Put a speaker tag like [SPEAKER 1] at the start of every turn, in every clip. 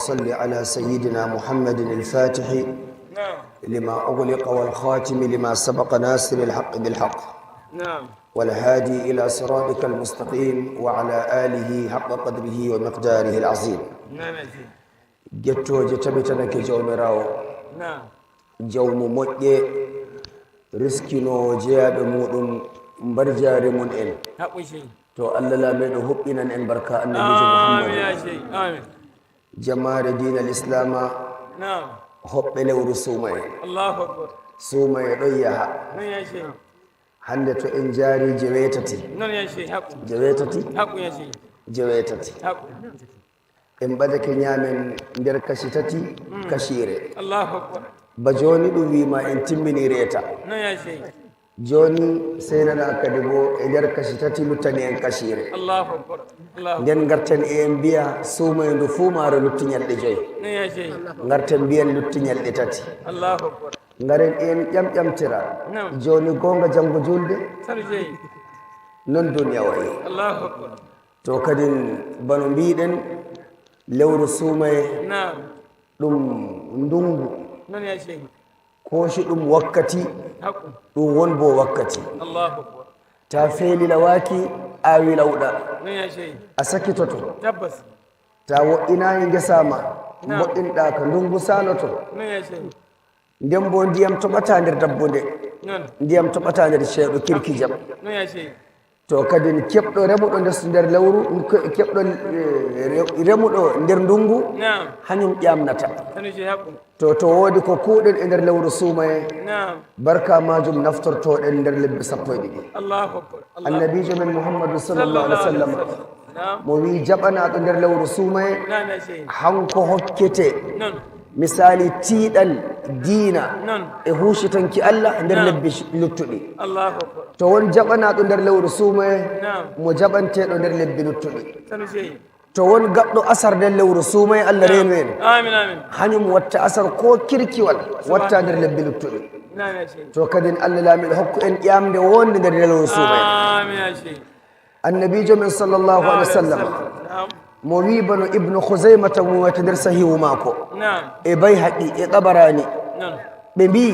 [SPEAKER 1] صل على سيدنا محمد الفاتح لما أغلق والخاتم لما سبق، ناصر الحق بالحق والهادي إلى صراطك المستقيم وعلى آله حق قدره ومقداره العظيم.
[SPEAKER 2] نعم يا شيخ.
[SPEAKER 1] Gettoje tabitanake jawmirawo, jawmu moƴƴe, riskinowo jeyaɓe muɗum mbarjare mum en.
[SPEAKER 2] Haqqu شيخ.
[SPEAKER 1] To Allah laamiɗo huɓɓinan en barka annabijo
[SPEAKER 2] آمين
[SPEAKER 1] Muhammadu.
[SPEAKER 2] يا شيخ، آمين.
[SPEAKER 1] Jamare dina l'islama, hoɓɓe lewru suumaye.
[SPEAKER 2] الله أكبر.
[SPEAKER 1] Suumaye ɗon yaha.
[SPEAKER 2] نعم يا شيخ.
[SPEAKER 1] Hande to en jaari 8.
[SPEAKER 2] نعم يا شيخ، حق.
[SPEAKER 1] 8.
[SPEAKER 2] حق يا شيخ.
[SPEAKER 1] 8.
[SPEAKER 2] حق.
[SPEAKER 1] En ɓadake ñaamen nder kashi tati kashire.
[SPEAKER 2] الله أكبر.
[SPEAKER 1] Ba joni ɗum wima en timmini reeta.
[SPEAKER 2] نعم يا شيخ.
[SPEAKER 1] Joni sey nana kadi bo e nder kashi tati luttani en kashire.
[SPEAKER 2] الله أكبر، الله.
[SPEAKER 1] Nden garten e en mbiya suumaye ndu fuu maaro lutti ñalɗe 5.
[SPEAKER 2] نعم يا شيخ.
[SPEAKER 1] Garten mbiyen lutti ñalɗe 3.
[SPEAKER 2] الله أكبر.
[SPEAKER 1] Garen en ƴamƴamtira. Joni gonga janggo julde.
[SPEAKER 2] سر شيخ.
[SPEAKER 1] Non duniya wayi.
[SPEAKER 2] الله أكبر.
[SPEAKER 1] To kadi bano mbiɗen lewru suumaye, ɗum ndungu.
[SPEAKER 2] نعم يا شيخ.
[SPEAKER 1] Koshi ɗum wakkati,
[SPEAKER 2] حق.
[SPEAKER 1] ɗum won bo wakkati.
[SPEAKER 2] الله أكبر.
[SPEAKER 1] Ta feeli lawaki awi lawɗa,
[SPEAKER 2] نعم يا شيخ.
[SPEAKER 1] a sakitoto.
[SPEAKER 2] Tabbas.
[SPEAKER 1] Ta wo'inayi guesama moƴƴinɗa ko ndungu saloto.
[SPEAKER 2] نعم يا شيخ.
[SPEAKER 1] Nden bo ndiyam toɓata nder dabbude, ndiyam toɓata nder ceeɗo kirkijam.
[SPEAKER 2] نعم يا شيخ.
[SPEAKER 1] To kadi keɓɗo remuɗo nder nder lewru, keɓɗo remuɗo nder ndungu, hañum ƴamnata.
[SPEAKER 2] سر شيخ، حق.
[SPEAKER 1] To woodi ko kuuɗen e nder lewru suumaye, barka majum naftortoɗen nder lebbi 12.
[SPEAKER 2] الله أكبر، الله.
[SPEAKER 1] Annabijo men Mouhammadou sallllahu alih w sallam mo wi jaɓanaɗo nder lewru suumaye,
[SPEAKER 2] نعم يا شيخ.
[SPEAKER 1] hanko hokkete misali tiiɗal diina e huusitanki Allah nder lebbi luttuɗi.
[SPEAKER 2] الله أكبر.
[SPEAKER 1] To won jaɓanaɗo nder lewru suumaye, mo jaɓanteɗo nder lebbi luttuɗi.
[SPEAKER 2] سر شيخ.
[SPEAKER 1] To won gaɗɗo asar nder lewru suumaye, Allah reenu en,
[SPEAKER 2] آمين آمين.
[SPEAKER 1] hañum watta asar ko kirkiwal watta nder lebbi luttuɗi.
[SPEAKER 2] نعم يا شيخ.
[SPEAKER 1] To kadi Allah laamiɗo hokku en ƴamde wonde nder lewru suumaye.
[SPEAKER 2] آمين يا شيخ.
[SPEAKER 1] Annabijo men sallllahu alih wa sallam mo wi bano Ibnu Housaymata mo wiyata nder sahihu maako e Bayhaqi e Tabarani, ɓe mbi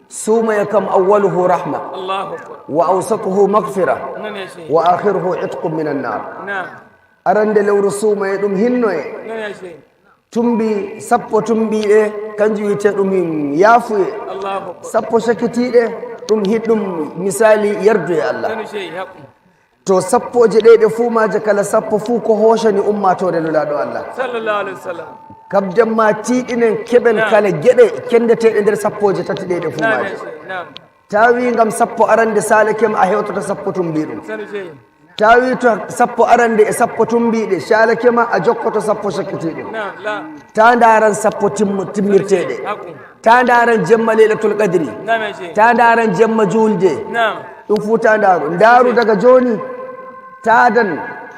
[SPEAKER 1] suumaya kam awaluhu rahma
[SPEAKER 2] الله أكبر.
[SPEAKER 1] wa awsatuhu magfira
[SPEAKER 2] نعم يا شيخ.
[SPEAKER 1] wa akhiruhu itqu min annar. Arande lewru suumaye ɗum hinnoye,
[SPEAKER 2] نعم يا شيخ.
[SPEAKER 1] tumbi 10 tumbiɗe kanjum wiyete ɗum yaafuye,
[SPEAKER 2] الله أكبر.
[SPEAKER 1] 10 sakitiɗe ɗum hiɗɗum misali yarduye Allah.
[SPEAKER 2] سر شيخ، حق.
[SPEAKER 1] To sappoje ɗe ɗe fuu maje kala 10 fuu ko hoosani ummatore lulaɗo Allah.
[SPEAKER 2] صلى الله عليه وسلم.
[SPEAKER 1] Kabden ma tiiɗinen keɓen kala geɗe kendeteɗe nder sappoje tati ɗe ɗe fuu
[SPEAKER 2] نعم يا
[SPEAKER 1] maje.
[SPEAKER 2] شيخ، نعم.
[SPEAKER 1] Tawi gam 10 arande salakema a hewtata 10 tumbi ɗum.
[SPEAKER 2] سر شيخ.
[SPEAKER 1] Tawi to 10 arande e 10 tumbiɗe salakema a jokkoto 10 sakkitiɗe.
[SPEAKER 2] نعم لا.
[SPEAKER 1] Ta daran 10 timmirteɗe,
[SPEAKER 2] حق.
[SPEAKER 1] ta daran jemma leylatul qadri,
[SPEAKER 2] نعم يا شيخ.
[SPEAKER 1] ta daran jemma julde. Ɗum fuu ta ndaru ndaru daga joni tadan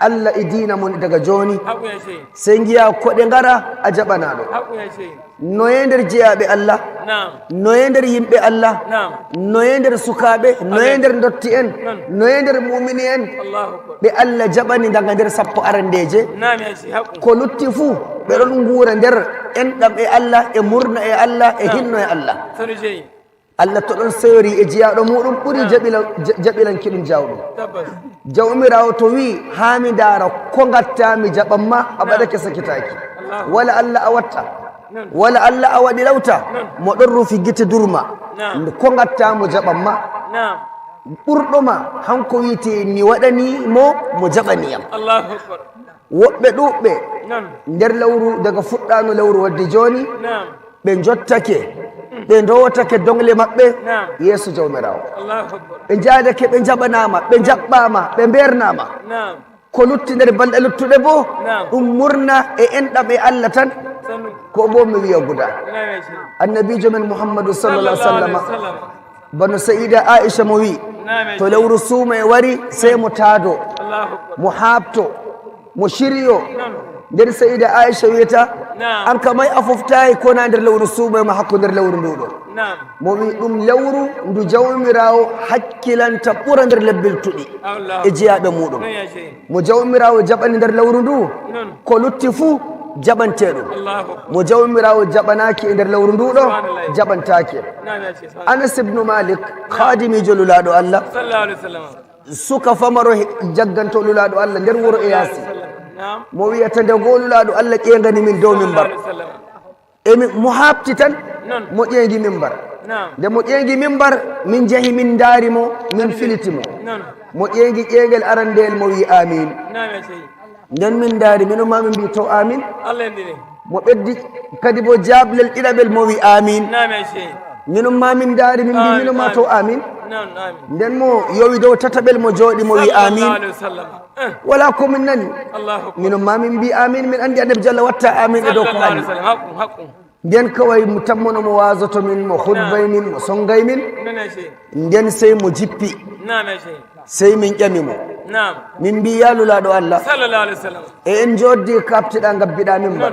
[SPEAKER 1] Allah e dina mon daga joni.
[SPEAKER 2] حق يا شيخ.
[SPEAKER 1] Sey giya koɗe ngara a jaɓanaɗo.
[SPEAKER 2] حق يا شيخ.
[SPEAKER 1] Noye nder jeyaɓe Allah, noye nder yimɓe Allah, noye nder sukaɓe, noye nder dotti en, noye nder mumini en
[SPEAKER 2] الله أكبر.
[SPEAKER 1] ɓe Allah jaɓani daga nder 10 arandeje.
[SPEAKER 2] نعم يا شيخ، حق.
[SPEAKER 1] Ko lutti fuu ɓe ɗon nguura nder enɗam e Allah e murna e Allah e hinno e Allah.
[SPEAKER 2] سر شيخ.
[SPEAKER 1] Allah to ɗon seyori e jeyaɗo muɗum ɓuri jaɓilanki ɗum jawɗum.
[SPEAKER 2] Tabbas.
[SPEAKER 1] Jawmirawo to wi ha mi ndaara ko gattami jaɓanma a ɓaɗake sakitaki, wala Allah a watta, wala Allah a waɗi lawta mo ɗon rufi gite durma, ko gattamo jaɓanma. Ɓurɗoma hanko wiyete mi waɗani mo jaɓaniyam.
[SPEAKER 2] الله أكبر.
[SPEAKER 1] Woɓɓe ɗuɓɓe nder lewru daga fuɗɗano lewru wadde joni, ɓe jottake ɓe dowotake dongle maɓɓe yeeso jawmirawo,
[SPEAKER 2] الله أكبر.
[SPEAKER 1] Ɓe jaadake ɓe jaɓanama ɓe jaɓɓama ɓe bernama. Ko lutti nder balɗe luttuɗe bo, ɗum murna e enɗam e Allah tan.
[SPEAKER 2] Sannu.
[SPEAKER 1] Ko bo mi wiya guda.
[SPEAKER 2] نعم يا شيخ.
[SPEAKER 1] Annabijo men Mouhammadou sallallah
[SPEAKER 2] صلى الله عليه
[SPEAKER 1] sallama
[SPEAKER 2] وسلم.
[SPEAKER 1] bano Saïda Aicha mo wi
[SPEAKER 2] نعم يا
[SPEAKER 1] to
[SPEAKER 2] شيخ.
[SPEAKER 1] lewru suuma e wari sey mo taado,
[SPEAKER 2] الله أكبر.
[SPEAKER 1] mo haabto mo shiryo nder Saïda Aicha wiyata an kamay a foftayi kona nder lewru suuma mo hakko nder lewru nduɗo. Mo wi ɗum lewru ndu jawmirawo hakkilanta ɓura nder lebbel tuɗi
[SPEAKER 2] Allah.
[SPEAKER 1] e jeyaɓe muɗum.
[SPEAKER 2] نعم يا شيخ.
[SPEAKER 1] Mo jawmirawo jaɓani nder lewru ndu, ko lutti fuu Jaɓanteɗum
[SPEAKER 2] Allahu akbar.
[SPEAKER 1] Mo jawmirawo jaɓanaki e nder lewru nduɗo
[SPEAKER 2] Subhanallah.
[SPEAKER 1] jaɓantake.
[SPEAKER 2] Na'am ya sheikh.
[SPEAKER 1] Anas ibnu Malik, khadimijo lulaɗo Allah,
[SPEAKER 2] Sallallahu alaihi wasallam.
[SPEAKER 1] suka famaro jagganto lulaɗo Allah nder wuro e yaasi.
[SPEAKER 2] Na'am.
[SPEAKER 1] Mo wiyata nde goo lulaɗo Allah ƴeegani min dow mimbar,
[SPEAKER 2] Sallallahu alaihi wasallam.
[SPEAKER 1] emi mo habti tan
[SPEAKER 2] Non.
[SPEAKER 1] mo ƴeegi mimbar.
[SPEAKER 2] Na'am.
[SPEAKER 1] Nde mo ƴeegi mimbar, min jeehi, min daarimo, min filitimo.
[SPEAKER 2] Non.
[SPEAKER 1] Mo ƴeegi ƴeegel arandeyel, mo wi amin.
[SPEAKER 2] Na'am ya sheikh.
[SPEAKER 1] Nden min daari minen ma, min mbi to amin.
[SPEAKER 2] Allah yandini.
[SPEAKER 1] Mo ɓeddi kadi bo jablel ɗiɗaɓel, mo wi amin.
[SPEAKER 2] Na'am ya sheikh.
[SPEAKER 1] Minen ma min daari, min mbi
[SPEAKER 2] Amin,
[SPEAKER 1] minen ma to amin.
[SPEAKER 2] Non, amin.
[SPEAKER 1] Nden mo yowi dow tataɓel, mo jooɗi, mo wi
[SPEAKER 2] Sallallahu
[SPEAKER 1] amin.
[SPEAKER 2] alaihi wasallam. Eh,
[SPEAKER 1] Wala komin nani.
[SPEAKER 2] Allahu akbar.
[SPEAKER 1] Minen ma min mbi amin, min andi annabi Diallah watta amin e dow ko
[SPEAKER 2] Sallallahu
[SPEAKER 1] hanni.
[SPEAKER 2] alaihi wasallam. Haqqun, haqqun.
[SPEAKER 1] Nden kawai mo tammono mo wasoto min, mo hutbay min, mo songay min.
[SPEAKER 2] Non ya sheikh.
[SPEAKER 1] Nden sey mo jippi.
[SPEAKER 2] Na'am ya sheikh.
[SPEAKER 1] Sey min ƴamimo.
[SPEAKER 2] Na'am.
[SPEAKER 1] Min mbi yalulaɗo Allah,
[SPEAKER 2] Sallallahu alaihi wasallam.
[SPEAKER 1] e en joddi kaptiɗa gabbiɗa min bar,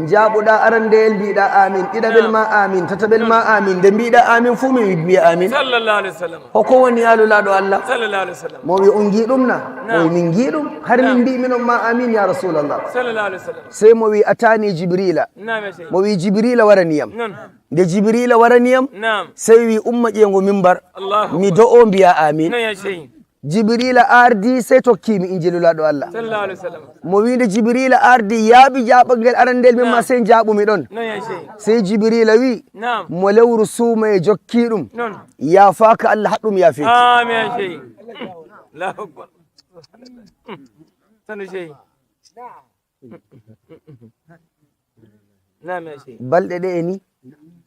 [SPEAKER 1] jaɓuɗa arandeyel mbiɗa amin, ɗiɗaɓel ma amin, tataɓel ma amin, nde mbiɗa amin fuu min mbiya amin.
[SPEAKER 2] Sallallahu alaihi wasallam.
[SPEAKER 1] Hoko woni yalulaɗo Allah?
[SPEAKER 2] Sallallahu alaihi wasallam.
[SPEAKER 1] Mo wi on giɗum na? Mo wi min giɗum, har min mbi minon ma amin ya Rasulallah.
[SPEAKER 2] Sallallahu alaihi wasallam.
[SPEAKER 1] Sey mo wi atani Jibrila.
[SPEAKER 2] Na'am ya sheikh.
[SPEAKER 1] Mo wi Jibrila waraniyam.
[SPEAKER 2] Non.
[SPEAKER 1] Nde Jibrila waraniyam,
[SPEAKER 2] Na'am.
[SPEAKER 1] sey wi umma ƴeengo mimbar,
[SPEAKER 2] Allahu
[SPEAKER 1] mi do o mbiya amin.
[SPEAKER 2] Non ya sheikh.
[SPEAKER 1] Jibrila ardi, sey tokkimi injilulaɗo Allah.
[SPEAKER 2] Sallallahu alaihi wasallam.
[SPEAKER 1] Mo winde Jibrila ardi, yaaɓi jaɓangel arandel, min ma sey jaɓumi ɗon.
[SPEAKER 2] Non ya sheikh.
[SPEAKER 1] Sey Jibrila wi
[SPEAKER 2] Na'am.
[SPEAKER 1] mo lewru suuma e jokki ɗum
[SPEAKER 2] Non.
[SPEAKER 1] yafaka Allah haɗɗum yafeki.
[SPEAKER 2] Amin ya sheikh. Allahu akbar. Sanu sheikh. Na'am ya sheikh.
[SPEAKER 1] Balɗe ɗe e ni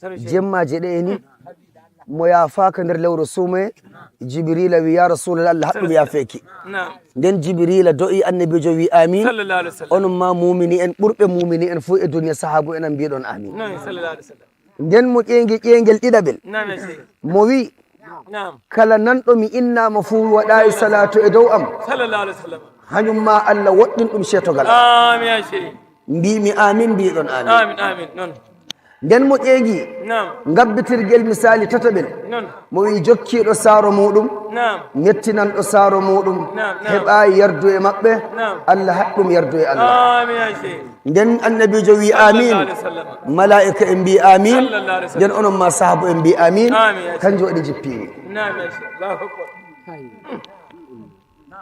[SPEAKER 2] Sanu sheikh.
[SPEAKER 1] jemmaje ɗe e ni mo yafaka nder lewru suuma, Jibrila wi ya Rasulallah, Allah haɗɗum yafeki.
[SPEAKER 2] Na'am.
[SPEAKER 1] Nden Jibrila do'i, annabijo wi amin.
[SPEAKER 2] Sallallahu alaihi wasallam.
[SPEAKER 1] Onon ma mumini en ɓurɓe mumini en fuu e duniya, sahabu enen mbiɗon amin.
[SPEAKER 2] Non, sallallahu alaihi wasallam.
[SPEAKER 1] Nden mo ƴeegi ƴeengel ɗiɗaɓel,
[SPEAKER 2] Na'am ya sheikh.
[SPEAKER 1] mo wi
[SPEAKER 2] Na'am.
[SPEAKER 1] kala nanɗo mi innama fuu waɗayi salatu e dow am,
[SPEAKER 2] Sallallahu alaihi wasallam.
[SPEAKER 1] hañum ma Allah woɗɗin ɗum cetogal.
[SPEAKER 2] Amin ya sheikh.
[SPEAKER 1] Mbimi amin, mbiɗon amin.
[SPEAKER 2] Amin, amin. Non.
[SPEAKER 1] Nden mo ƴeegi
[SPEAKER 2] Na'am.
[SPEAKER 1] gabbitirgel misali tataɓel,
[SPEAKER 2] Non.
[SPEAKER 1] mo wi jokkiɗo saaro muɗum,
[SPEAKER 2] Na'am.
[SPEAKER 1] mettinanɗo saaro muɗum,
[SPEAKER 2] Naam, naam.
[SPEAKER 1] heɓayi yardu e maɓɓe,
[SPEAKER 2] Naam.
[SPEAKER 1] Allah haɗɗum yardu e Allah.
[SPEAKER 2] Amin ya sheikh.
[SPEAKER 1] Nden annabijo wi amin,
[SPEAKER 2] Sallallahu alaihi wasallam.
[SPEAKER 1] malaika en mbi amin.
[SPEAKER 2] Sallallahu alaihi wasallam.
[SPEAKER 1] Nden onon ma sahabu en mbi amin.
[SPEAKER 2] Amin, ya.
[SPEAKER 1] Kanjum waɗi jippimi.
[SPEAKER 2] Na'am ya sheikh. Allahu akbar.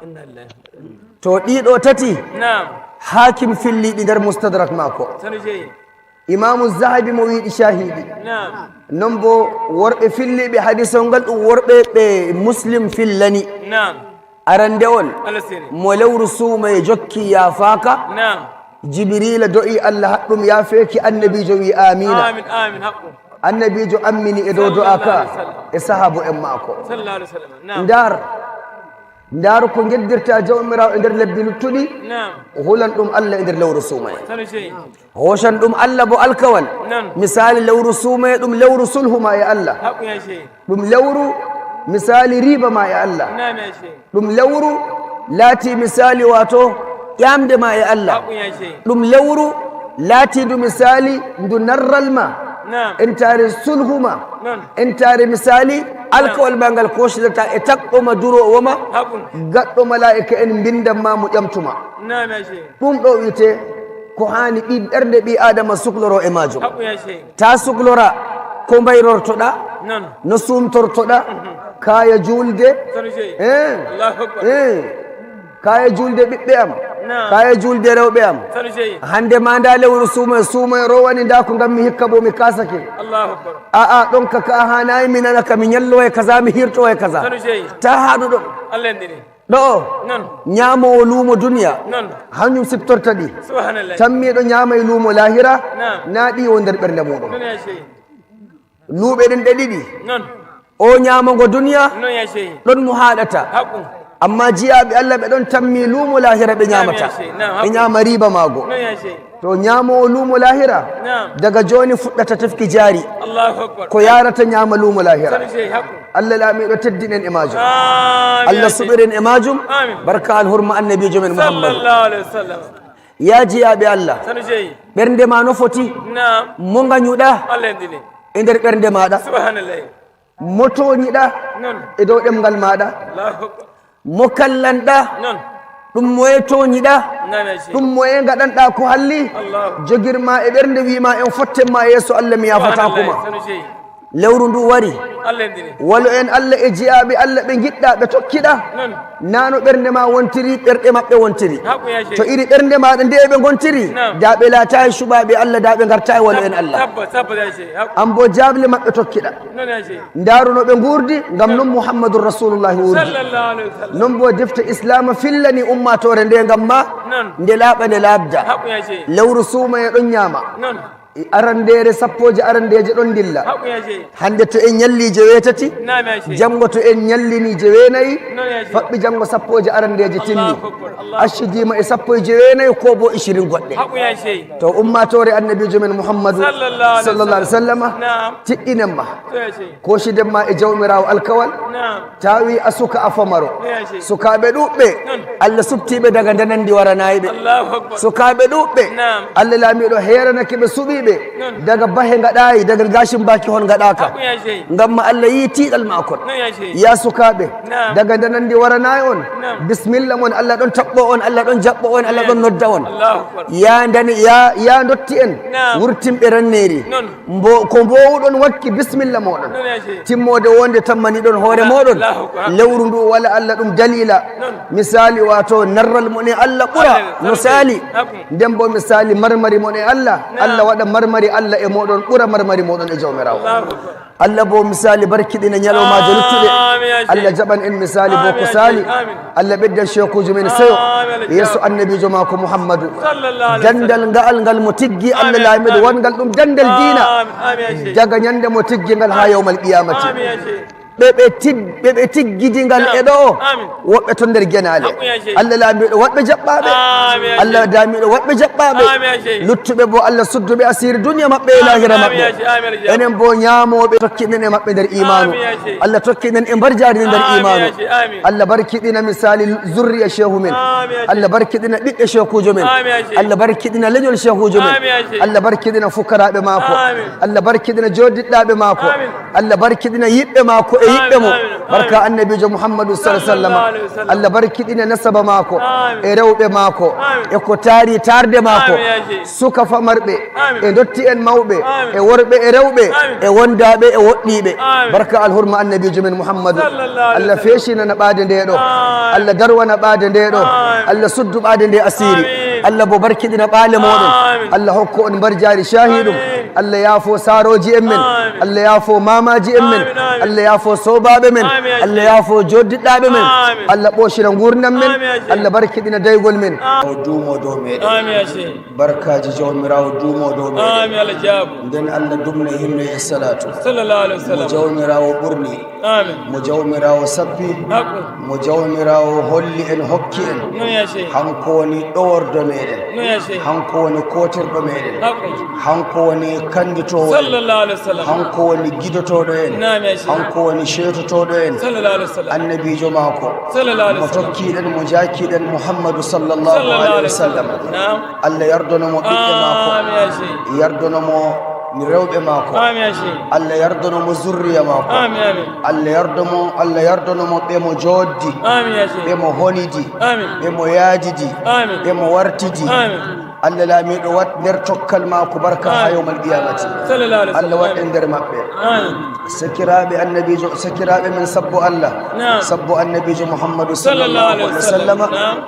[SPEAKER 2] Inna lillahi.
[SPEAKER 1] To ɗiɗo tati,
[SPEAKER 2] Na'am.
[SPEAKER 1] hakim filliɗi nder mustadrak mako,
[SPEAKER 2] Sanu sheikh.
[SPEAKER 1] Imamu Zahabi mo wiɗi shahiɗi.
[SPEAKER 2] Na'am.
[SPEAKER 1] Non bo worɓe filliɓe hadisol ngal ɗum worɓe ɓe Muslim fillani.
[SPEAKER 2] Na'am.
[SPEAKER 1] Arandewol,
[SPEAKER 2] Allah sini.
[SPEAKER 1] mo lewru suuma e jokki yafaka,
[SPEAKER 2] Na'am.
[SPEAKER 1] Jibrila do'i, Allah haɗɗum yafeki, annabijo wi amina.
[SPEAKER 2] Amin, amin. Haqqu.
[SPEAKER 1] Annabijo ammini e dow do'a ka e sahabu en maako.
[SPEAKER 2] Sallallahu alaihi wasallam. Na'am.
[SPEAKER 1] Ndar ndar ko geddirta jawmirawo e nder lebbi luttuɗi.
[SPEAKER 2] Na'am.
[SPEAKER 1] Hulan ɗum Allah e nder lewru suumaye,
[SPEAKER 2] Sanu sheikh.
[SPEAKER 1] hosan ɗum Allah bo alkawal.
[SPEAKER 2] Non.
[SPEAKER 1] Misali lewru suumaye ɗum lewru sulhu ma e Allah,
[SPEAKER 2] Haqqu ya sheikh.
[SPEAKER 1] ɗum lewru misali riba ma e Allah,
[SPEAKER 2] Na'am ya sheikh.
[SPEAKER 1] ɗum lewru laati misali wato ƴamde ma e Allah,
[SPEAKER 2] Haqqu ya sheikh.
[SPEAKER 1] ɗum lewru laati ndu misali ndu narral ma,
[SPEAKER 2] Na'am.
[SPEAKER 1] en taare sulhu ma,
[SPEAKER 2] Non.
[SPEAKER 1] en taare misali alkawal ma ngal kosidata e takɗoma durowoma,
[SPEAKER 2] Haqqu.
[SPEAKER 1] gaɗɗo malaika en mbindanma mo ƴamtuma.
[SPEAKER 2] Na'am ya sheikh.
[SPEAKER 1] Ɗum ɗo wiyete ko hani ɓi ɓernde ɓi adama sukloro e majum.
[SPEAKER 2] Haqqu ya sheikh.
[SPEAKER 1] Ta suklora ko mbayrortoɗa,
[SPEAKER 2] Non.
[SPEAKER 1] no sumtortoɗa kaya julde.
[SPEAKER 2] Sanu sheikh. Allahu akbar.
[SPEAKER 1] Kaya julde ɓiɓɓe am,
[SPEAKER 2] Naam.
[SPEAKER 1] kaya julde rewɓe am.
[SPEAKER 2] Sanu sheikh.
[SPEAKER 1] Hande ma nda lewru suuma suuma rowani, nda ko gam mi hikka bo mi kasake.
[SPEAKER 2] Allahu akbar.
[SPEAKER 1] A'a, ɗon ka ka hanayi mi nana ka mi ñallowa e kaza, mi hirtowa e kaza.
[SPEAKER 2] Sanu sheikh.
[SPEAKER 1] Ta haɗu ɗon.
[SPEAKER 2] Allah yandini.
[SPEAKER 1] Ɗo o
[SPEAKER 2] Non.
[SPEAKER 1] ñamowo luumo duniya,
[SPEAKER 2] Non.
[SPEAKER 1] hañum siptorta ɗi.
[SPEAKER 2] Subhanallah.
[SPEAKER 1] Tammiɗo ñaama e luumo lahira,
[SPEAKER 2] Naam.
[SPEAKER 1] na ɗi o nder ɓernde muɗum.
[SPEAKER 2] Non ya sheikh.
[SPEAKER 1] Luuɓe ɗen ɗe ɗiɗi,
[SPEAKER 2] Non.
[SPEAKER 1] o ñaamago duniya,
[SPEAKER 2] Non ya sheikh.
[SPEAKER 1] ɗon mo haɗata.
[SPEAKER 2] Haqqu.
[SPEAKER 1] Amma jiyaɓe Allah ɓe ɗon tammi luumo lahira ɓe ñamata,
[SPEAKER 2] Naam,
[SPEAKER 1] ɓe ñaama riba maago.
[SPEAKER 2] Non ya sheikh.
[SPEAKER 1] To ñamowo luumo lahira,
[SPEAKER 2] Naam.
[SPEAKER 1] daga joni fuɗɗata tefki jaari
[SPEAKER 2] Allahu akbar.
[SPEAKER 1] ko yarata ñaama luumo lahira.
[SPEAKER 2] Sanu sheikh. Haqqu.
[SPEAKER 1] Allah laamiɗo teddinen e majum.
[SPEAKER 2] Amin.
[SPEAKER 1] Allah suɓiren e majum.
[SPEAKER 2] Amin.
[SPEAKER 1] Barka alhurma annabijo men Muhammadu.
[SPEAKER 2] Sallallahu alaihi wasallam.
[SPEAKER 1] Ya jiyaɓe Allah,
[SPEAKER 2] Sanu sheikh.
[SPEAKER 1] ɓernde ma no foti,
[SPEAKER 2] Na'am.
[SPEAKER 1] mo gañuɗa
[SPEAKER 2] Allah yandini.
[SPEAKER 1] e nder ɓernde maɗa,
[SPEAKER 2] Subhanallah.
[SPEAKER 1] mo toñiɗa
[SPEAKER 2] Non.
[SPEAKER 1] e dow ɗemgal maɗa,
[SPEAKER 2] Allahu akbar.
[SPEAKER 1] mo kallanɗa
[SPEAKER 2] Non.
[SPEAKER 1] Ɗum moye toñiɗa?
[SPEAKER 2] Nam ya sheikh.
[SPEAKER 1] Ɗum moye gaɗanɗa ko halli?
[SPEAKER 2] Allahu.
[SPEAKER 1] Jogirma e ɓernde wima en fottenma yeeso Allah, mi yafatakuma.
[SPEAKER 2] Sanu sheikh.
[SPEAKER 1] Lewru ndu wari.
[SPEAKER 2] Allah ndini.
[SPEAKER 1] Walo en Allah e jiyaɓe Allah ɓe giɗɗa ɓe tokkiɗa.
[SPEAKER 2] Non.
[SPEAKER 1] Nano ɓernde ma wontiri, ɓerɗe maɓɓe wontiri.
[SPEAKER 2] Hakku ya sheikh.
[SPEAKER 1] To iri ɓernde maɗa nde ɓe gontiri,
[SPEAKER 2] Naam.
[SPEAKER 1] da ɓe laata e suɓaɓe Allah, da ɓe garta e walo en Allah.
[SPEAKER 2] Tabba tabba ya sheikh. Hakku.
[SPEAKER 1] An bo jable maɓɓe tokkiɗa.
[SPEAKER 2] Non ya sheikh.
[SPEAKER 1] Ndaruno ɓe gurdi ngam non Mouhammadou Rasulullahi wurdi.
[SPEAKER 2] Sallallahu alaihi wasallam.
[SPEAKER 1] Non bo defte islama fillani ummatore nde ngam ma
[SPEAKER 2] Non.
[SPEAKER 1] nde laaɓa nde laabda.
[SPEAKER 2] Hakku ya sheikh.
[SPEAKER 1] Lewru suuma e ɗon ñaama.
[SPEAKER 2] Non.
[SPEAKER 1] Arandere sappoji arandeje ɗon dilla.
[SPEAKER 2] Hakku ya sheikh.
[SPEAKER 1] Hande to en ñalli 8,
[SPEAKER 2] Nam ya sheikh.
[SPEAKER 1] janngo to en ñallini 9,
[SPEAKER 2] Non ya sheikh.
[SPEAKER 1] faɓɓi janngo sappoji arandeje timmi.
[SPEAKER 2] Allahu akbar, Allahu.
[SPEAKER 1] Accidima e 19 ko bo 20 goɗɗe.
[SPEAKER 2] Hakku ya sheikh.
[SPEAKER 1] To ummatore annabijo men Mouhammadou
[SPEAKER 2] Sallallahu alaihi
[SPEAKER 1] sallallah alih sallama,
[SPEAKER 2] Naam.
[SPEAKER 1] tiɗɗinen ma
[SPEAKER 2] To ya sheikh.
[SPEAKER 1] kosiden ma e jawmirawo alkawal.
[SPEAKER 2] Nam.
[SPEAKER 1] Tawi a suka a famaro,
[SPEAKER 2] Ya sheikh.
[SPEAKER 1] sukaɓe ɗuɓɓe
[SPEAKER 2] Non.
[SPEAKER 1] Allah subtiɓe daga ndanandi waranayiɓe.
[SPEAKER 2] Allahu akbar.
[SPEAKER 1] Sukaɓe ɗuɓɓe
[SPEAKER 2] Naam.
[SPEAKER 1] Allah laamiɗo heranake ɓe suɓiɓe
[SPEAKER 2] Non.
[SPEAKER 1] daga bahe gaɗayi, daga gashin baki hon gaɗaka,
[SPEAKER 2] Hakku ya sheikh.
[SPEAKER 1] ngam ma Allah yi tiɗal makon.
[SPEAKER 2] Non ya sheikh.
[SPEAKER 1] Ya sukaɓe
[SPEAKER 2] Naam.
[SPEAKER 1] daga ndanandi waranayi on,
[SPEAKER 2] Naam.
[SPEAKER 1] bisimilla mon, Allah ɗon taɓɓo on, Allah ɗon jaɓɓo on, Allah ɗon nodda on.
[SPEAKER 2] Allahu akbar.
[SPEAKER 1] Ya dani ya ya dotti en
[SPEAKER 2] Naam.
[SPEAKER 1] wurtimɓe ranneri
[SPEAKER 2] Non.
[SPEAKER 1] mbo ko mbowuɗon wakki bisimilla moɗon.
[SPEAKER 2] Non ya sheikh.
[SPEAKER 1] Timmode wonde tammani ɗon hoore moɗon.
[SPEAKER 2] Allahu akbar.
[SPEAKER 1] Lewru ndu wala Allah ɗum dalila
[SPEAKER 2] Non.
[SPEAKER 1] misali wato narral mon e Allah ɓura
[SPEAKER 2] Allah,
[SPEAKER 1] no sali.
[SPEAKER 2] Hakku.
[SPEAKER 1] Nden bo misali marmari mon e Allah,
[SPEAKER 2] Naam.
[SPEAKER 1] Allah waɗa marmari Allah e moɗon ɓura marmari moɗon e jawmirawo.
[SPEAKER 2] Allahu akbar.
[SPEAKER 1] Allah bo misali barkiɗina ñalawmaje luttuɗe.
[SPEAKER 2] Amin, ya Sheikh.
[SPEAKER 1] Allah jaɓan en misali bo
[SPEAKER 2] Amin,
[SPEAKER 1] ko
[SPEAKER 2] ya
[SPEAKER 1] sali.
[SPEAKER 2] Sheikh. Amin.
[SPEAKER 1] Allah ɓeddan chekujo men seyo
[SPEAKER 2] Amin, Allah
[SPEAKER 1] yeeso
[SPEAKER 2] jaɓa.
[SPEAKER 1] Annabijo mako Mouhammadou.
[SPEAKER 2] Sallallahu alaihi
[SPEAKER 1] Dandal ngal ngal mo tiggi Allah
[SPEAKER 2] Amin,
[SPEAKER 1] laamiɗo
[SPEAKER 2] amin.
[SPEAKER 1] wongal ɗum dandal diina
[SPEAKER 2] Amin, amin ya sheikh.
[SPEAKER 1] daga ñande mo tiggi ngal ha yawmal qiyamati.
[SPEAKER 2] Amin ya sheikh.
[SPEAKER 1] Ɓe ɓe ɓe tiggidingal e ɗo o
[SPEAKER 2] Amin.
[SPEAKER 1] woɓɓe to nder guenale.
[SPEAKER 2] Hakku ya Sheikh.
[SPEAKER 1] Allah laamiɗo woɓɓe jaɓɓaɓe.
[SPEAKER 2] Amin ya
[SPEAKER 1] Allah
[SPEAKER 2] Sheikh.
[SPEAKER 1] damiɗo woɓɓe jaɓɓaɓe.
[SPEAKER 2] Amin ya Sheikh.
[SPEAKER 1] Luttuɓe bo Allah sudduɓe asiri duniya maɓɓe e lahira
[SPEAKER 2] Amin
[SPEAKER 1] maɓɓe.
[SPEAKER 2] ya Sheikh. Amin ya Sheikh.
[SPEAKER 1] Enen bo ñamoɓe tokkiɗen e maɓɓe nder imanu.
[SPEAKER 2] Amin ya Sheikh.
[SPEAKER 1] Allah tokkiɗen e mbarjari nder
[SPEAKER 2] Amin ya
[SPEAKER 1] imanu.
[SPEAKER 2] Sheikh. Amin.
[SPEAKER 1] Allah barkiɗina misali zurriya cheikhu men.
[SPEAKER 2] Amin ya Sheikh.
[SPEAKER 1] Allah barkiɗina ɓiɓɓe cheikhujo men.
[SPEAKER 2] Amin ya Sheikh.
[SPEAKER 1] Allah barkiɗina leñol cheikhujo men.
[SPEAKER 2] Amin ya Sheikh.
[SPEAKER 1] Allah barkiɗina fukaraɓe maako.
[SPEAKER 2] Amin.
[SPEAKER 1] Allah barkiɗina joddiɗɗaɓe maako.
[SPEAKER 2] Amin.
[SPEAKER 1] Allah barkiɗina yiɓɓe maako e yiɓɓe mo.
[SPEAKER 2] Amin, amin.
[SPEAKER 1] Barka annabijo Mouhammadou sa sallama.
[SPEAKER 2] Sallallahu alaihi wasallam.
[SPEAKER 1] Allah barkiɗina nasaba maako
[SPEAKER 2] Amin.
[SPEAKER 1] e rewɓe maako
[SPEAKER 2] Amin.
[SPEAKER 1] e ko taari tarde maako.
[SPEAKER 2] Amin, ya Sheikh.
[SPEAKER 1] Suka famarɓe
[SPEAKER 2] Amin.
[SPEAKER 1] e dotti en mawɓe
[SPEAKER 2] Amin.
[SPEAKER 1] e worɓe e rewɓe
[SPEAKER 2] Amin.
[SPEAKER 1] e wondaɓe e woɗɗiɓe.
[SPEAKER 2] Amin.
[SPEAKER 1] Barka alhurma annabijo men Mouhammadou.
[SPEAKER 2] Sallallahu alaihi
[SPEAKER 1] Allah
[SPEAKER 2] wasallam.
[SPEAKER 1] fecinana ɓaade nde ɗo.
[SPEAKER 2] Amin.
[SPEAKER 1] Allah darwana ɓaade nde ɗo.
[SPEAKER 2] Amin.
[SPEAKER 1] Allah suddu ɓaade nde asiri.
[SPEAKER 2] Amin.
[SPEAKER 1] Allah bo barkiɗina ɓaale moɗon.
[SPEAKER 2] Amin.
[SPEAKER 1] Allah hokku on mbarjaari shahiɗum.
[SPEAKER 2] Amin.
[SPEAKER 1] Allah yaafo saroji en men.
[SPEAKER 2] Amin.
[SPEAKER 1] Allah yaafo mamaji en men.
[SPEAKER 2] Amin, amin.
[SPEAKER 1] Allah yaafo sobaɓe men.
[SPEAKER 2] Amin, ya
[SPEAKER 1] Allah
[SPEAKER 2] Sheikh.
[SPEAKER 1] yaafo joddiɗɗaɓe men.
[SPEAKER 2] Amin.
[SPEAKER 1] Allah ɓoocina gurdam men.
[SPEAKER 2] Amin, ya Sheikh.
[SPEAKER 1] Allah barkiɗina daygol men o duumo dow meɗen.
[SPEAKER 2] Amin ya sheikh.
[SPEAKER 1] Barkaji jawmirawo duumo dow meɗen.
[SPEAKER 2] Amin Allah jabu.
[SPEAKER 1] Nden Allah dumna himno e salatu
[SPEAKER 2] Sallallahu alaihi
[SPEAKER 1] mo
[SPEAKER 2] wasallam.
[SPEAKER 1] jawmirawo ɓurni,
[SPEAKER 2] Amin.
[SPEAKER 1] mo jawmirawo sappi,
[SPEAKER 2] Hakku.
[SPEAKER 1] mo jawmirawo holli en hokki en.
[SPEAKER 2] Non ya sheikh.
[SPEAKER 1] Hanko woni ɗowordo meɗen.
[SPEAKER 2] Non ya sheikh.
[SPEAKER 1] Hanko woni kotirɗo meɗen.
[SPEAKER 2] Hakku.
[SPEAKER 1] Hanko woni kanditowo en.
[SPEAKER 2] Sallallahu alaihi wasallam.
[SPEAKER 1] Hanko woni gidotoɗo en.
[SPEAKER 2] Naam ya sheikh.
[SPEAKER 1] Hanko woni shetotoɗo en.
[SPEAKER 2] Sallallahu alaihi wasallam.
[SPEAKER 1] Annabijo maako
[SPEAKER 2] Sallallahu alaihi
[SPEAKER 1] mo
[SPEAKER 2] wasallam.
[SPEAKER 1] tokkiɗen mo jakiɗen Mouhammadou sallllahu
[SPEAKER 2] Sallallahu
[SPEAKER 1] alayhi
[SPEAKER 2] alaihi
[SPEAKER 1] wa sallam.
[SPEAKER 2] wasallam. Naam.
[SPEAKER 1] Allah yardonomo ɓiɓɓe maako.
[SPEAKER 2] Amin ya sheikh.
[SPEAKER 1] Yardonomo rewɓe maako.
[SPEAKER 2] Amin ya sheikh.
[SPEAKER 1] Allah yardonomo zurriya maako.
[SPEAKER 2] Amin amin.
[SPEAKER 1] Allah yardomo Allah yardonomo ɓe mo joddi,
[SPEAKER 2] Amin ya
[SPEAKER 1] ɓe
[SPEAKER 2] sheikh.
[SPEAKER 1] mo honidi,
[SPEAKER 2] Amin.
[SPEAKER 1] ɓe mo yaadidi,
[SPEAKER 2] Amin.
[SPEAKER 1] ɓe mo wartidi.
[SPEAKER 2] Amin.
[SPEAKER 1] Allah laamiɗo wat nder tokkal maako barka ha
[SPEAKER 2] Amin.
[SPEAKER 1] yawmal qiyamati.
[SPEAKER 2] Sallallahu alaihi
[SPEAKER 1] Allah
[SPEAKER 2] wasallam.
[SPEAKER 1] wat e nder maɓɓe.
[SPEAKER 2] Amin.
[SPEAKER 1] Sakiraɓe annabijo, sakiraɓe men sabbo Allah,
[SPEAKER 2] Naam.
[SPEAKER 1] sabbo annabijo Mouhammadou
[SPEAKER 2] Sallallahu
[SPEAKER 1] sallllahu
[SPEAKER 2] alaihi
[SPEAKER 1] alih wa sallama.
[SPEAKER 2] wasallam. Naam.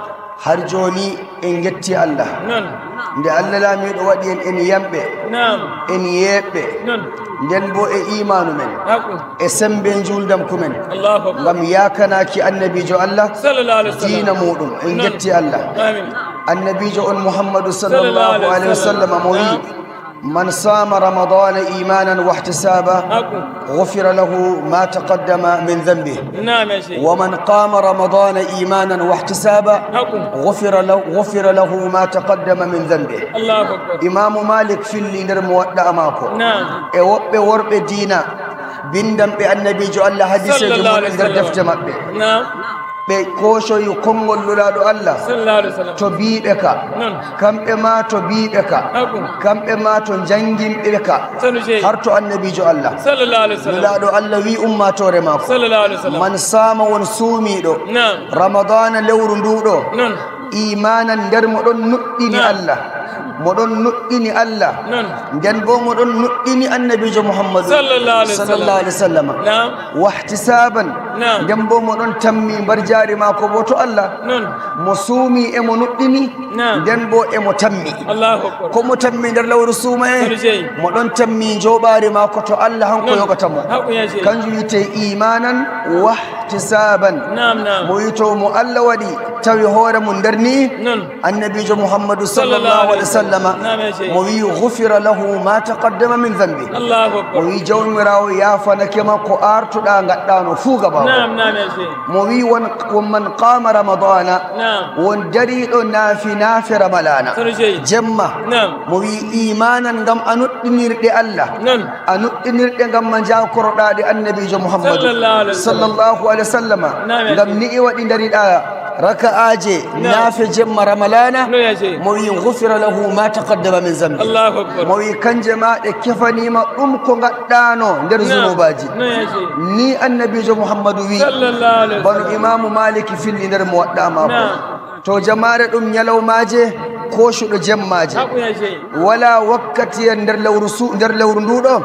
[SPEAKER 1] Har joni en getti Allah
[SPEAKER 2] Non.
[SPEAKER 1] nde Allah laamiɗo waɗi en en yamɓe,
[SPEAKER 2] Naam.
[SPEAKER 1] en yeɓɓe,
[SPEAKER 2] Non.
[SPEAKER 1] nden bo e imanu men
[SPEAKER 2] Hakku.
[SPEAKER 1] e sembe juldam kumen
[SPEAKER 2] Allahu akbar.
[SPEAKER 1] ngam yakanaki annabijo Allah
[SPEAKER 2] Sallallahu alaihi wasallam.
[SPEAKER 1] diina muɗum en
[SPEAKER 2] Non.
[SPEAKER 1] getti Allah.
[SPEAKER 2] Amin.
[SPEAKER 1] Annabijo on Mouhammadou sallllahu alayhi wa sallam mo wi
[SPEAKER 2] Naam.
[SPEAKER 1] man sama ramadana imanan wahtisaba
[SPEAKER 2] Hakku.
[SPEAKER 1] غفر له ما تقدم من ذنبه،
[SPEAKER 2] Naam ya sheikh.
[SPEAKER 1] ومن قام رمضان إيمانا واحتسابا
[SPEAKER 2] Hakku.
[SPEAKER 1] غفر له ما تقدم من ذنبه.
[SPEAKER 2] Allahu akbar.
[SPEAKER 1] Imamu Malik filli nder muwaɗɗa mako
[SPEAKER 2] Naam.
[SPEAKER 1] e woɓɓe worɓe diina bindanɓe annabijo Allah hadiseji
[SPEAKER 2] Sallallahu
[SPEAKER 1] muɗum
[SPEAKER 2] alaihi
[SPEAKER 1] nder
[SPEAKER 2] wasallam.
[SPEAKER 1] defte maɓɓe,
[SPEAKER 2] Naam.
[SPEAKER 1] ɓe kocoyi konngol lulaɗo Allah
[SPEAKER 2] Sallallahu alaihi wasallam.
[SPEAKER 1] to biɓe ka,
[SPEAKER 2] Non.
[SPEAKER 1] kamɓe ma to biɓe ka,
[SPEAKER 2] Hakku.
[SPEAKER 1] kamɓe ma to janginɓe ka
[SPEAKER 2] Sanu sheikh.
[SPEAKER 1] har to annabijo Allah.
[SPEAKER 2] Sallallahu alaihi wasallam.
[SPEAKER 1] Lulaɗo Allah wi ummatore mako
[SPEAKER 2] Sallallahu alaihi wasallam.
[SPEAKER 1] man sama won suumiɗo
[SPEAKER 2] Naam.
[SPEAKER 1] ramadana lewru nduɗo
[SPEAKER 2] Non.
[SPEAKER 1] Imanan nder moɗon nuɗɗini Allah, moɗon nuɗɗini Allah, nden bo moɗon nuɗɗini annabijo Muhammadu sallallahu alaihi wasallama. Wahtisaban, nden bo moɗon tammi mbar jaari mako bo to Allah. Mo suumi e mo nuɗɗini, nden bo emo tammi ko mo tammi nder lawru suuma e moɗon tammi joɓari mako to Allah, hanko yoɓatamo. Kanjum wiyete imanan wahtisaban. Mo wito mo Allah waɗi tawi hoore mum nder ni annabijo Muhammadu sallllahu alih w sallama, mo wi gufira lahu ma taqaddama min dambi. Mo wi jawmirawo yafanakema ko artuɗa gaɗɗano fuu gabawo. Mo wi won man qama ramadana, won dariɗo naafi naafi ramalana jemma. Mo wi imanan gam a nuɗɗinirɗe Allah, a nuɗɗinirɗe gam ma jakoroɗaɗe annabijo Muhammadu sallllahu alih wa sallama, gam ni i waɗi dariɗa raka'aje naafe jemma ramalana. Mo wi gufira lahu ma taqaddama min zambi. Mo wi kanje ma ɗe kefanima ɗum ko gaɗɗano nder zunubaji ni. Annabijo Muhammadu wi bano imamu Maliki filli nder mo waɗɗa mako to jamare ɗum ñalawmaje kocuɗo jemmaje, wala wakkati nder lewru su nder lewru nduɗo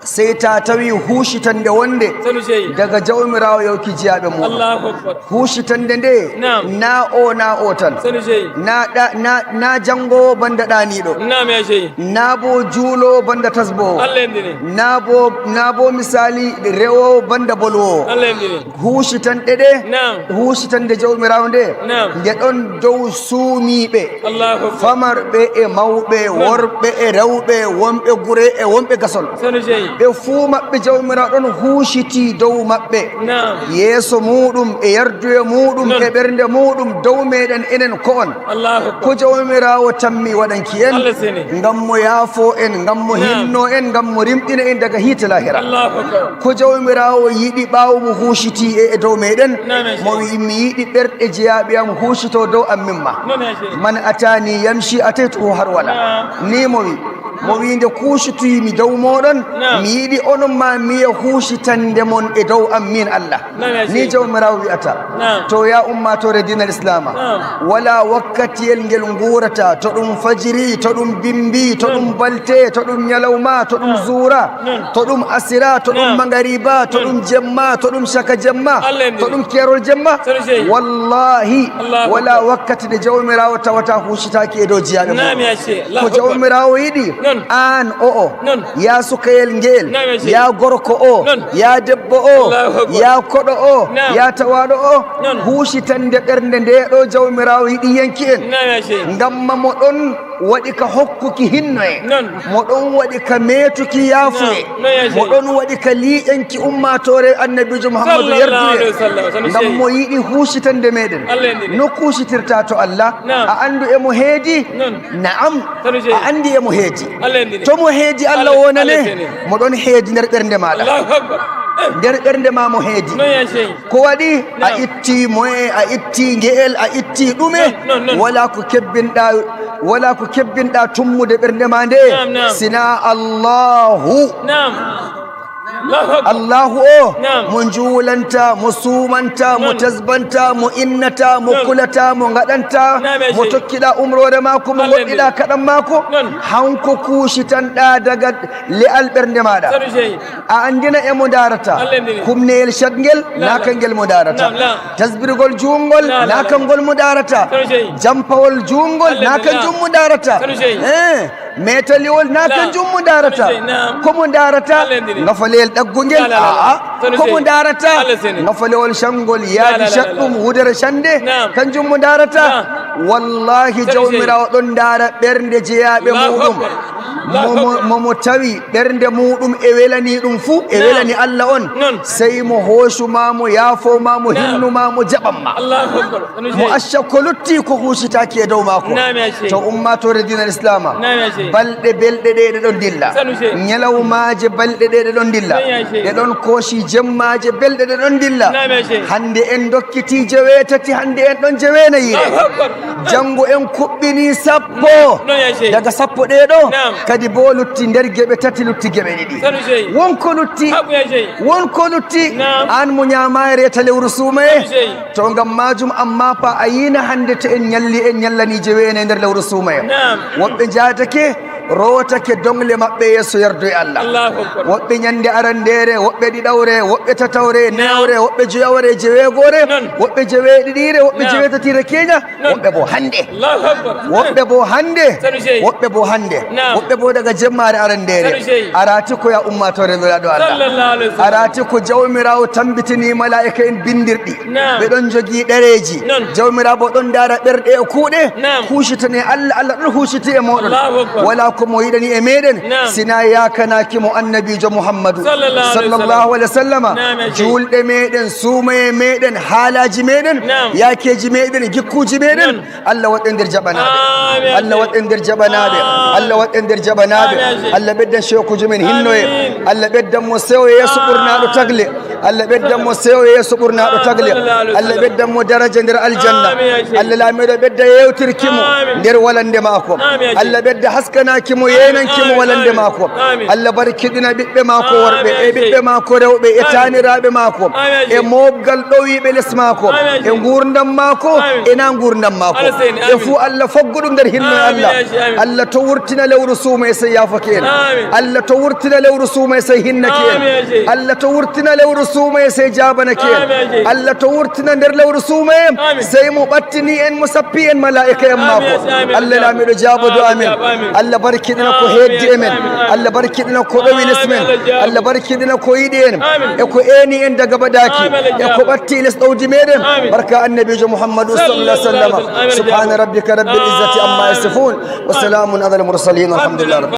[SPEAKER 1] sey ta tawi hushitande wonde daga jawmirawo yawki jiyaɓe muɗum. Hushitande nde na o na o tan, na jangowo banda ɗaniɗo, na bo juulowo banda tasbowo, na bo misali rewowo banda bolwowo. Hushitanɗe ɗe, hushitande jawmirawo nde nde ɗon dow suumiɓe, famarɓe e mawɓe, worɓe e rewɓe, wonɓe gure e wonɓe gasol, ɓe fuu maɓɓe jawmirawo ɗon huushiti dow maɓɓe yeeso muɗum e yarduye muɗum e ɓernde muɗum dow meɗen enen ko on ko jawmirawo tammi waɗanki en, ngam mo yaafo en, ngam mo hinno en, ngam mo rimɗina en daga hiite lahira. Ko jawmirawo yiɗi ɓaawo mo huushiti e dow meɗen, mo wi mi yiɗi ɓerɗe jeyaɓe am huushito dow am mimma man atani yamshi ataytuhu har wala ni. Mo wi nde kuushitoyimi dow moɗon, mi yiɗi onon ma miya huushitande mon e dow am min Allah ni jawmirawo wiyata. To ya ummatore dinal islama, wala wakkatiyel ngel gurata, to ɗum fajiri, to ɗum bimbi, to ɗum balte, to ɗum ñalawma, to ɗum zuura, to ɗum asira, to ɗum magariba, to ɗum jemma, to ɗum caka jemma, to ɗum kerol jemma, wallahi wala wakkati nde jawmirawo tawata huushitaki e dow jiyaɓe muɗum. Ko jawmirawo yiɗi an o ya sukayel ngel, ya gorko o, ya debbo o, ya koɗo o, ya tawaɗo o, huusitande ɓernde nde ɗo jawmirawo yiɗi yanki en, ngamma moɗon waɗi ka hokkuki hinnoye, moɗon waɗi ka metuki yaafuye, moɗon waɗi ka liiƴanki ummatore annabijo Muhammadu yarduye, ngam mo yiɗi huusitande meɗen. No kuusitirta to Allah a andu emo heedi. Naam, a andi emo heedi. To mo heedi Allah wonane moɗon heedi nder ɓernde maɗa, nder ɓernde ma mo heedi. Ko waɗi a itti moye, a itti nge'el, a itti ɗume, wala ko kebbinɗa, wala ko kebbinɗa tummude ɓernde ma nde sina Allahu. Allahu o mo juulanta, mo suumanta, mo tasbanta, mo innata, mo kulata, mo gaɗanta, mo tokkiɗa umrore mako, mo goɗɗiɗa kaɗan mako, hanko kuusitanɗa daga le'al ɓernde maɗa. A andina emo darata kumneyel chatgel na kangel mo darata, tasbirgol juungol na kangol mo darata, jampawol juungol na kanjum mo darata, metaliwol na kanjum mo darata. Komo darata ngafaleyel ɗaggungel, aa, komo darata ngafalewol shangol yaadi shaɗɗum wudere shande, kanjum mo darata. Wallahi jawmirawo ɗon dara ɓernde jeyaɓe muɗum. Momo tawi ɓernde muɗum e welani ɗum fuu, e welani Allah on, sey mo hoosuma, mo yaafoma, mo hinnuma, mo jaɓanma, mo acca ko lutti ko huusitaki e dow maako. To ummatore dinal islama. Balɗe belɗe ɗe ɗe ɗon dilla.
[SPEAKER 2] Sanu shehi.
[SPEAKER 1] Ñalawmaje balɗe ɗe ɗe ɗon dilla.
[SPEAKER 2] Non, ya shehi.
[SPEAKER 1] Ɗe ɗon kooshi jemmaje belɗe ɗe ɗon dilla.
[SPEAKER 2] Naam, ya shehi.
[SPEAKER 1] Hande en dokkiti 8, hande en ɗon 9 re.
[SPEAKER 2] Allahu akbar.
[SPEAKER 1] Janngo en kuɓɓini 10.
[SPEAKER 2] Non, ya shehi.
[SPEAKER 1] Daga 10 ɗe ɗo
[SPEAKER 2] Naam.
[SPEAKER 1] kadi bo lutti nder geɓe tati, lutti geɓe 2.
[SPEAKER 2] Sanu shehi.
[SPEAKER 1] Wonko lutti.
[SPEAKER 2] Haɓu ya shehi.
[SPEAKER 1] Wonko lutti.
[SPEAKER 2] Naam.
[SPEAKER 1] An mo ñamayi reta lewru suumaye.
[SPEAKER 2] Sanu shehi.
[SPEAKER 1] To ngam majum amma fa a yina hande to en ñalli en ñallani 9 e nder lewru suumaye.
[SPEAKER 2] Naam.
[SPEAKER 1] Woɓɓe jatake rowtake dongle maɓɓe yeeso yardo e Allah.
[SPEAKER 2] Allahu akbar.
[SPEAKER 1] Woɓɓe ñande arandere, woɓɓe ɗiɗawre, woɓɓe tatawre, nayawre, woɓɓe joyawre, jeweegore.
[SPEAKER 2] Non.
[SPEAKER 1] Woɓɓe jeweeɗiɗire, woɓɓe
[SPEAKER 2] Naam.
[SPEAKER 1] jeweetatire keña.
[SPEAKER 2] Non.
[SPEAKER 1] Woɓɓe bo hande.
[SPEAKER 2] Allahu akbar.
[SPEAKER 1] Woɓɓe bo hande.
[SPEAKER 2] Sanu shehi.
[SPEAKER 1] Woɓɓe bo hande.
[SPEAKER 2] Naam.
[SPEAKER 1] Woɓɓe bo daga jemmare arandere.
[SPEAKER 2] Sanu shehi.
[SPEAKER 1] Arati ko ya ummatore nuraɗo Allah.
[SPEAKER 2] Sallallahu alaihi wasallam.
[SPEAKER 1] Arati ko jawmirawo tambitini malaika en bindirɗi.
[SPEAKER 2] Naam.
[SPEAKER 1] Ɓe ɗon jogii ɗereji.
[SPEAKER 2] Non.
[SPEAKER 1] Jawmirawo ɗon dara ɓerɗe e kuuɗe.
[SPEAKER 2] Naam.
[SPEAKER 1] Hucitane Allah, Allah ɗon huciti e moɗon.
[SPEAKER 2] Allahu akbar.
[SPEAKER 1] Wala komo yiɗani e meɗen
[SPEAKER 2] Naam.
[SPEAKER 1] sina yakanakimo annabijo Mouhammadou.
[SPEAKER 2] Sallallahu alaihi.
[SPEAKER 1] Sallllahu alih w sallama.
[SPEAKER 2] Naam, ya sheikh.
[SPEAKER 1] Julɗe meɗen, suumaye meɗen, haalaji meɗen,
[SPEAKER 2] Naam.
[SPEAKER 1] yakeji meɗen, gikkuji meɗen.
[SPEAKER 2] Non.
[SPEAKER 1] Allah waɗe nder jaɓanaɓe.
[SPEAKER 2] Amin, ya
[SPEAKER 1] Allah
[SPEAKER 2] sheikh.
[SPEAKER 1] waɗe nder jaɓanaɓe.
[SPEAKER 2] Amin.
[SPEAKER 1] Allah waɗe nder jaɓanaɓe.
[SPEAKER 2] Amin, ya sheikh.
[SPEAKER 1] Allah ɓeddan chekuji men hinnoye.
[SPEAKER 2] Amin.
[SPEAKER 1] Allah ɓeddan mo sewo yeeso ɓurnaɗo tagle. Allah ɓeddan mo sewo yeeso ɓurnaɗo tagle.
[SPEAKER 2] Sallallahu alaihi
[SPEAKER 1] Allah
[SPEAKER 2] wasallam.
[SPEAKER 1] ɓeddan mo daraja nder aljanna.
[SPEAKER 2] Amin, ya sheikh.
[SPEAKER 1] Allah laamiɗo ɓedda yewtirkimo
[SPEAKER 2] Amin.
[SPEAKER 1] nder walande maako.
[SPEAKER 2] Amin, ya sheikh.
[SPEAKER 1] Allah ɓedda haskanakimo, yenankimo
[SPEAKER 2] Amin,
[SPEAKER 1] walande
[SPEAKER 2] amin.
[SPEAKER 1] maako.
[SPEAKER 2] Amin.
[SPEAKER 1] Allah barkiɗina ɓiɓɓe maako worɓe
[SPEAKER 2] Amin,
[SPEAKER 1] e
[SPEAKER 2] ya
[SPEAKER 1] ɓiɓɓe
[SPEAKER 2] sheikh.
[SPEAKER 1] maako rewɓe e
[SPEAKER 2] Amin.
[SPEAKER 1] taniraɓe maako
[SPEAKER 2] Amin, ya
[SPEAKER 1] e
[SPEAKER 2] sheikh.
[SPEAKER 1] mobgal ɗowiɓe less maako
[SPEAKER 2] Amin, ya
[SPEAKER 1] e
[SPEAKER 2] sheikh.
[SPEAKER 1] gurdam maako
[SPEAKER 2] Amin.
[SPEAKER 1] e na gurdam maako.
[SPEAKER 2] Allah seni,
[SPEAKER 1] E
[SPEAKER 2] amin.
[SPEAKER 1] fuu Allah foggo ɗum nder hinno
[SPEAKER 2] Amin,
[SPEAKER 1] Allah.
[SPEAKER 2] ya sheikh, amin.
[SPEAKER 1] Allah to wurtina lewru suuma e sey yafake en.
[SPEAKER 2] Amin.
[SPEAKER 1] Allah to wurtina lewru suuma e sey hinnake
[SPEAKER 2] Amin, ya
[SPEAKER 1] en.
[SPEAKER 2] sheikh.
[SPEAKER 1] Allah to wurtina lewru suuma e sey jabanake
[SPEAKER 2] Amin, ya
[SPEAKER 1] en.
[SPEAKER 2] sheikh.
[SPEAKER 1] Allah to wurtina nder lewru suuma en
[SPEAKER 2] Amin.
[SPEAKER 1] sey mo ɓattini en, mo sappi en malaika en
[SPEAKER 2] Amin,
[SPEAKER 1] maako.
[SPEAKER 2] ya sheikh, amin.
[SPEAKER 1] Allah laamiɗo jabodo
[SPEAKER 2] Amin,
[SPEAKER 1] amin.
[SPEAKER 2] amin.
[SPEAKER 1] Allah barkiɗina ko
[SPEAKER 2] Amin,
[SPEAKER 1] heddi e men.
[SPEAKER 2] amin, amin.
[SPEAKER 1] Allah barkiɗina ko ɗowi les men.
[SPEAKER 2] Amin, Allah jaabo.
[SPEAKER 1] Allah barkiɗina ko yiɗi en
[SPEAKER 2] Amin.
[SPEAKER 1] e ko eeni en daga baɗaki
[SPEAKER 2] Amin, Allah
[SPEAKER 1] e ko
[SPEAKER 2] jaabo.
[SPEAKER 1] ɓatti les ɗowdi meɗen.
[SPEAKER 2] Amin.
[SPEAKER 1] Barka annabijo Mouhammadou sallah sallama.
[SPEAKER 2] Sallallahu alaihi wasallam.
[SPEAKER 1] Subhana rabbika rabbil izzati amma yasifun wa salamun ala al mursalin, alhamdulillah.